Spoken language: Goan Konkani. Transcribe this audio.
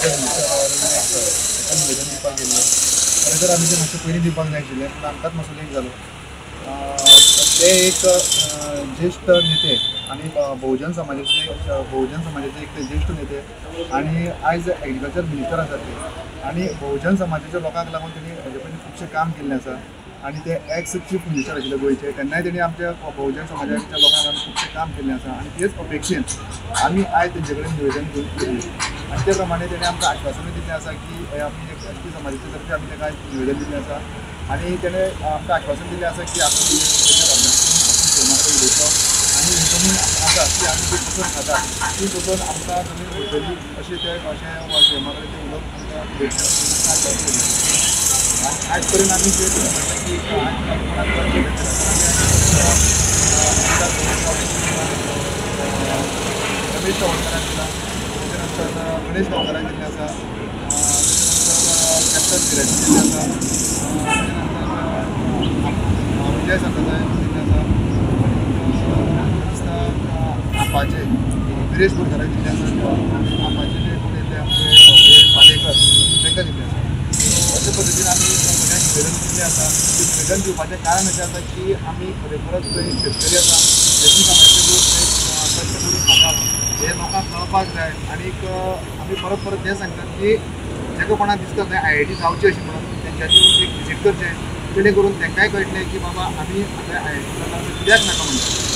एग्रीकल्चर मिनिस्टर ताका निवेदन दिवपाक गेल्ले. खरें तर आमी तें मातशें पयलीं दिवपाक जाय आशिल्लें, पूण आमकांच मातसो लेट जालो. ते एक ज्येश्ठ नेते आनी बहुजन समाजाचे एक ते ज्येश्ठ नेते आनी आयज एग्रीकल्चर मिनिस्टर आसात ते, आनी बहुजन समाजाच्या लोकांक लागून तेणी हेजे पयलीं खुबशें काम केल्लें आसा. आनी ते एक्स चीफ मिनिस्टर आशिल्ले गोंयचे, तेन्नाय तेणी आमच्या बहुजन समाजाच्या लोकांक लागून खुबशें काम केल्लें आसा. आनी तेच अपेक्षेन आमी आयज तेंचे कडेन निवेदन घेवन गेल्ले आनी ते प्रमाणे तेणी आमकां आश्वासनूय दिल्लें आसा की आमी एक एस टी समाजाचे तर्फे आमी ताका निवेदन दिल्लें आसा. आनी तेणें आमकां आश्वासन दिल्लें आसा की आपूण अभ्यास करून आपूण सीएमा कडेन उलयतलो आनी ही जमीन आसा ती आमी ती बसून खाता, ती बसून आमकां जमीन उरतली अशें ते अशें सीएमा कडेन ते उलोवप आमकां आश्वासन दिलें. आनी आयज पर्यंत आमी जे म्हणटा की रमेश तवडकाराक दिला, तेच्या नंतर गणेश गांवकाराक दिल्लें आसा, तेच्या नंतर कॅप्टन धिराजी दिल्लें आसा, तेच्या नंतर विजय सरदेसाय दिल्लें आसा, आनी दिसता आपाचे विरेश बोरकाराक दिल्लें आसा, आनी आपाचे जे कोण येतले आमचे पालेकर तांकां दिल्लें आसा. अशे पद्दतीन आमी सगळ्यांक निवेदन दिल्लें आसा. तें निवेदन दिवपाचें कारण अशें आसा की आमी खरेखरच शेतकरी आसा, शेती समाजाचे लोक कश्ट करून खातात हे लोकांक कळपाक जाय. आनीक आमी परत परत हें सांगतात की जेका कोणाक दिसता थंय IIT जावची अशें म्हणून तेंच्यांनी येवन एक विजीट करचें, जेणे करून तांकांय कळटलें की बाबा आमी आतां IIT जाता कित्याक नाका म्हणटा.